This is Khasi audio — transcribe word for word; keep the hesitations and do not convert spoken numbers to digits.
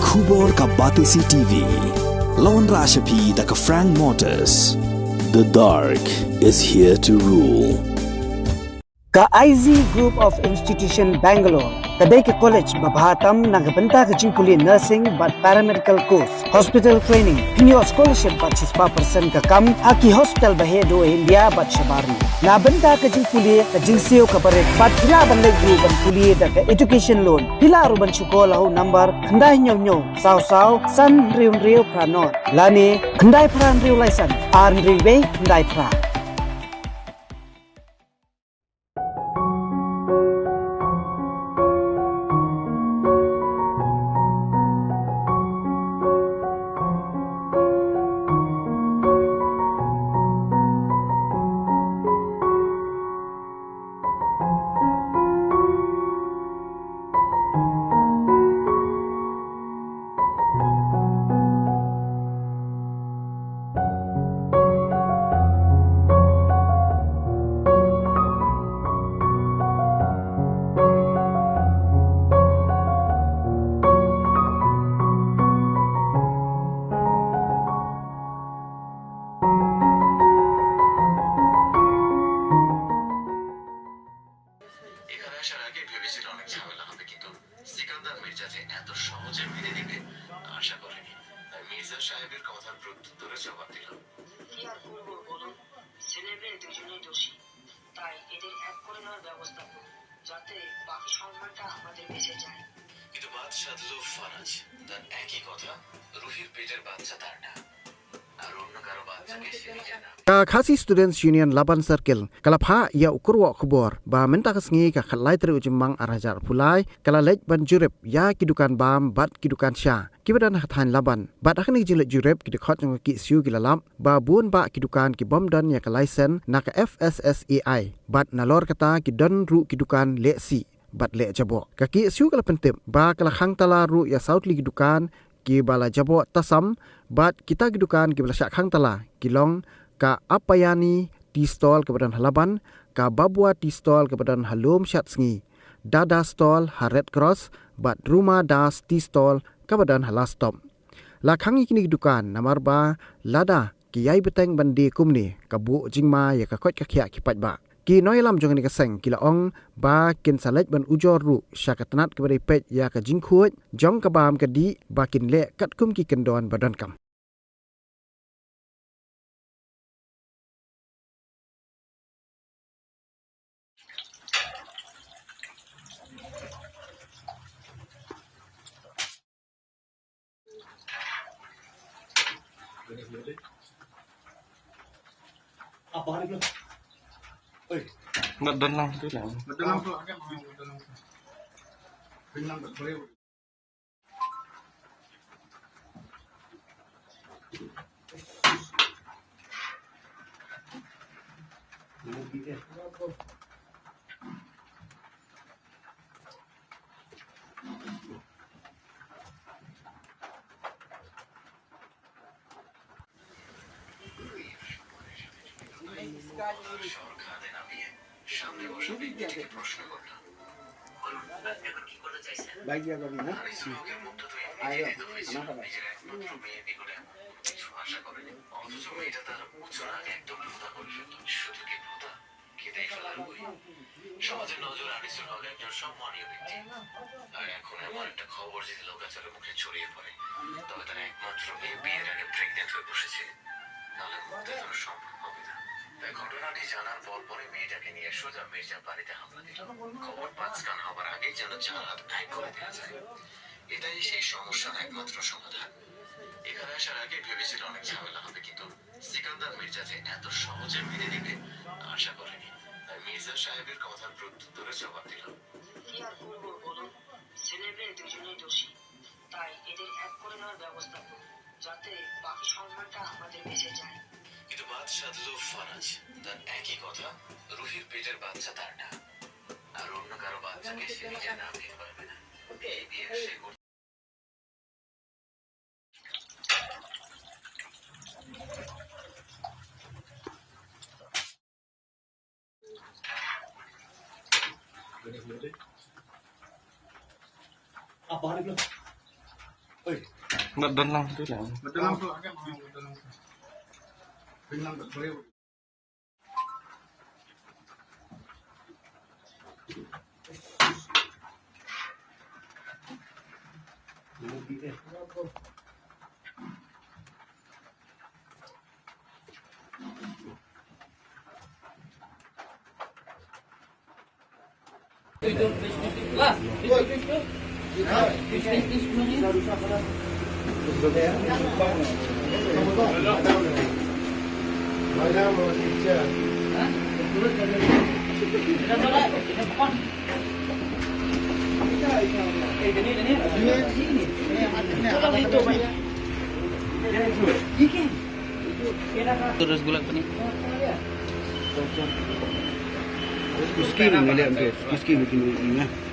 Khubor ka Batesi T V. Lawan Rashapi da ka Frank Motors. The dark is here to rule. Ka I Z Group of Institution Bangalore ka dei ka college ba bha tam na ka bynta ka jingpule nursing bad paramedical course, hospital training, pynïoh scholarship bad shispah percent ka kam ha ki hospital ba heh duh ha India bad shabar. Na bynta ka jingpule ka jingsiew ka barit bad phi lah ban leit ruh ban pule da ka education loan. Phi lah ruh ban shu call ha u number khyndai hynñiew hynñiew saw saw san hynriew hynriew phra nod lane khyndai phra hynriew lai san ar hynriew wei khyndai phra. এখানে আসার আগে ভেবেছিল অনেক ঝামেলা হবে, কিন্তু সিকান্দার মির্জা যে এত সহজে মেনে নিবে, আশা করিনি। তাই মির্জা সাহেবের কথার প্রত্যুত্তরে জবাব দিলাম। কি আর করবো বলুন, ছেলে মেয়ে দুজনেই দোষী, তাই এদের এক করে দেওয়ার ব্যবস্থা করুন, যাতে বাকি সম্মানটা আমাদের বেঁচে যায়। কিন্তু বাদ সাধলো ফারাজ, তার একই কথা, রুহির পেটের বাচ্চা তার না। Ka Khasi Students Union Laban Circle ka la phah ïa u kyrwoh khubor ba mynta ka sngi ka khatlai tarik u Jymmang ar hajar arphew lai ka la leit ban jurip ïa ki dukan bam bad ki dukan sha kiba don ha ka thaiñ Laban. Bad ha kane ka jingleit jurip ki dkhot jong ka K S U ki la lap ba bun bah ki dukan ki bym don ïa ka license na ka F S S A I bad nalor kata ki don ruh ki dukan leh sih bad leh jaboh. Ka K S U ka la pyntip ba ka la khang tala ruh ïa saw tylli ki dukan kiba la jaboh tasam bad kita ki dukan kiba la shah khang tala ki long ka Apayani Tea Stall kaba don ha Laban, ka Babua Tea Stall kaba don ha Lumshadsngi, Dada Stall ha Red Cross bad Ruma Das Tea Stall kaba don ha Last Stop. La khang ïa kine ki dukan namar ba lada ki ïai bteng ban die kumne ka buh jingma ïa ka koit ka khiah ki paidbah. Ki nongïalam jong kane ka seng ki la ong ba kin sa leit ban ujor ruh sha ka tnat kaba dei peit ïa ka jingkhuid jong ka bam ka dih ba kin leh katkum ki kyndon ba donkam. Ba don lang tu lah. সমাজের নজর আনিসুল হক একজন সম্মানীয় ব্যক্তি। আর এখন এমন একটা খবর যদি লোকাচলে মুখে ছড়িয়ে পড়ে, তবে তার একমাত্র মেয়ে বিয়ের আগে প্রেগনেন্ট হয়ে বসেছে, তাহলে মুক্তি দেওয়া সম্ভব হবে না। তাই ঘটনাটি জানার পর পরই মেয়েটাকে নিয়ে সোজা মির্জার বাড়িতে হামলা দিল। খবর পাঁচ কান হবার আগেই যেন চার হাত এক করে দেওয়া যায়। এটাই সেই সমস্যার একমাত্র সমাধান। এখানে আসার আগে ভেবেছিল অনেক ঝামেলা হবে, কিন্তু সিকান্দার মির্জা যে এত সহজে মেনে নিবে, আশা করিনি। তাই মির্জা সাহেবের কথার প্রত্যুত্তরে জবাব দিলাম। কি আর করবো বলুন, ছেলে মেয়ে দুজনেই দোষী, তাই এদের এক করে দেওয়ার ব্যবস্থা করুন, যাতে বাকি সম্মানটা আমাদের বেঁচে যায়। কিন্তু বাদ সাধলো ফারাজ, তার একই কথা, রুহির পেটের বাচ্চা তার না। আর অন্য কারো বাচ্চাকে সে নিজের নাম দিতে পারবে না। এই বিয়ে সে করতে Mat don lang tu lah. Terus gulak ni. Kuski ni, ni lihat tu. Kuski ni, ni, ni.